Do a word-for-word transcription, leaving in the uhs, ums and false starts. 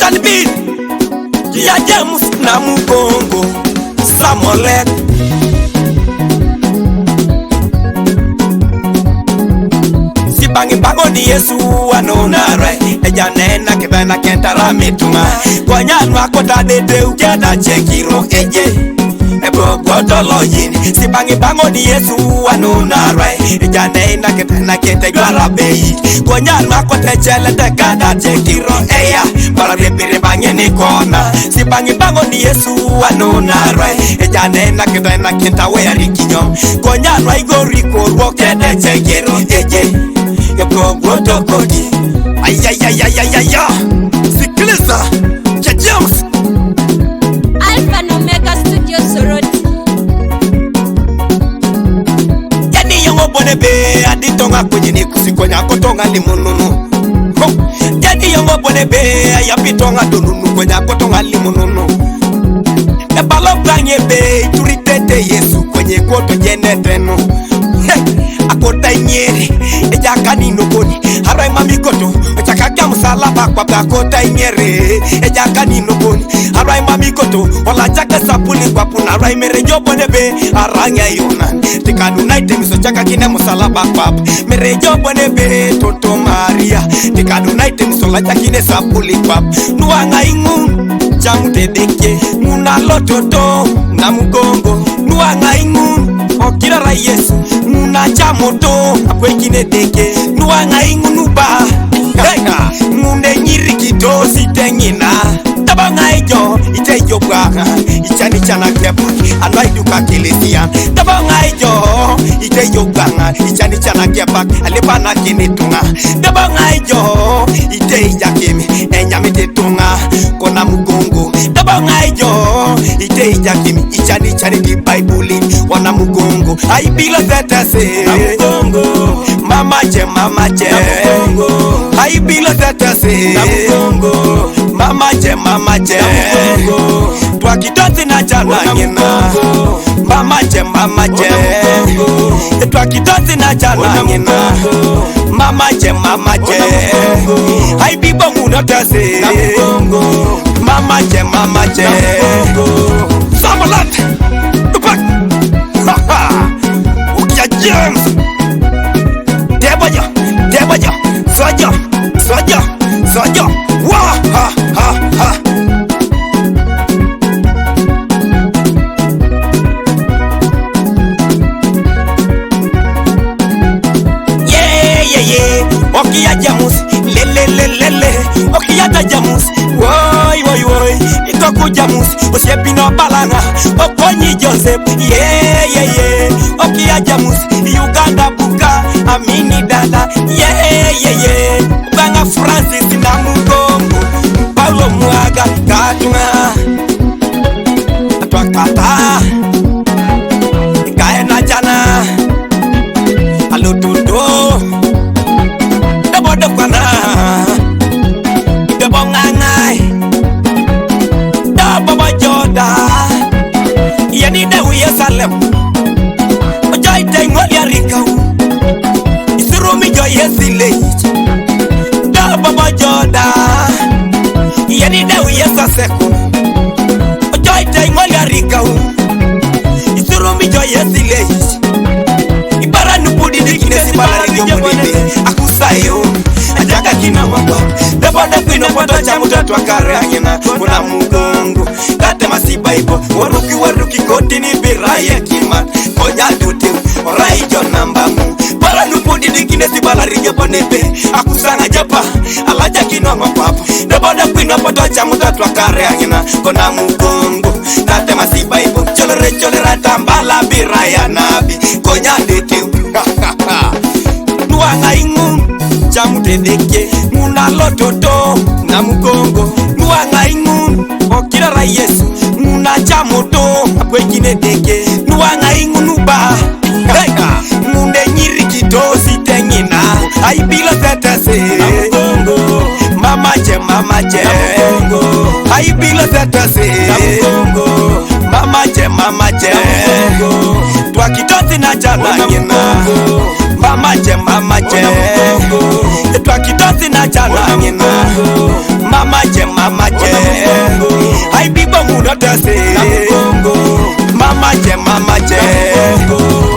Alibin, ya James na Mugongo, Samuel. Sibangi bango ni Yesu anonare, eja nena kibena kentara mituma. Konya nwa kota de de ukeda chekiro eje. Ebo goto lojin, sibangi bango ni Yesu anonare. Eja nena kibena kete jwara bei. Konya nwa kota chele de kada chekiro eya. Para de pire bange ni kona. Sibangi bango ni Yesu anonare. Eja nena kibena kenta we arikinyo. Konya nwa igori korwo kede chekiro eje. Ebo goto kodi. Ayayayayaya. Sikiliza. Cha James. Alpha and Omega Studio Soroti. Yani yongo bone be adi tonga kwenye ni kusikonya kotonga limununu. Ho. Yani yongo bone be ayapi tonga dununu kwenya kotonga limununu. E balo kanye be turi tete Yesu kwenye koto jene tenu. Hey, akota inyere, eja kani nokoni. Harai mami koto, ochaka kia musalaba kwa bwa kota inyere, eja kani nokoni. Harai mami koto, ola chake sapuli kwa puna, harai mere jobo nebe, aranya yonan. Tikadu naite miso chaka kine musalaba kwa, mere jobo nebe, toto Maria. Tikadu naite miso la chakine sapuli kwa. Nuanga ingun, chamute deke, muna lototo, na Mugongo. Nuanga ingun, okirara Yesu, muna chamoto, akwekine deke. Nuanga ingun uba. Hey, mune nyiri kitosi tengina. Tabanga ijo, ite ijo bwaga, ichani chana kepa, anwa iduka kelesian. Tabanga ijo, ite ijo bwaga, ichani chana kepa, alipana kini tunga. Tabanga ijo, ite ija kimi, enyami te tunga, kona Mugongo. Tabanga ijo, ite ija kimi, ichani chani di Baibuli, wana Mugongo. Ai bilo zetese, na Mugongo. Mama je, mama je, na Mugongo. Ai bilo zetese, na Mugongo. Mama je, mama je, na Mugongo. Twakitoti na chana ngina. Mama je, mama je. Etwa kitoti na chana ngina. Mama je, mama je. Ai bibo muno tese. Mama je, mama je. Samalat. Tupak. Ukia James. Deboja, deboja. Soja, soja, soja. Wa ha ha ha. Yeah, yeah, yeah. Okia Jamus, le, le, le, le, le. Okia ta Jamus, woi, woi, woi. Itoku Jamus, osiepino balanga. Okonyi Joseph, yeah, yeah, yeah. Okia Jamus, Uganda buka, amini dada, yeah, yeah, yeah. Banga Francis na Mugongo, Paulo Mwaga, Katunga. Atwakata. Kaena jana. Alutundo. Debo de kwana. Debo ngangai. Debo bajoda. Yani de Yerusalem. Ojai te ngoli arikau. Isurumi jo yesile. Debo bajoda. Yani de Yerusalem. Ojoy te ngoli arikau. Isurumi jo yesile. Ibara nupudi dikine si bara ni jomuni. Akusayo. Ajaka kina wamba. Debo de pino poto chamuta twakare akina. Kuna Mugongo. Kate masiba ibo. Waruki, waruki koti ni biraye kima. Konya dute. Orai jo namba mu. Bara nupudi dikine si bara rijo bonebe. Akusanga japa. Alaja kinongo papa. Debo de pino poto chamuta twakare akina. Kona Mugongo. Tate masiba ibo. Cholere, cholere tambala biraya nabi. Konya dete. Nuanga ingun. Chamute deke. Muna lototo. Na Mugongo. Nuanga ingun. Okirara Yesu. Muna chamoto. Akwekine deke. Nuanga ingun uba. Hey. Munde nyiri kitosi tengina. Ai bilo zetese. Na Mugongo. Mama je, mama je. Na Mugongo. Ai bilo zetese. Na Mugongo. Mama je, mama je. Na Mugongo. Twakitoti na jana ngina. Mama je, mama je. Na Mugongo. Twakitoti na jana ngina. Mama je, Mama J. I be Bongo, not the same. Mama J, Mama J.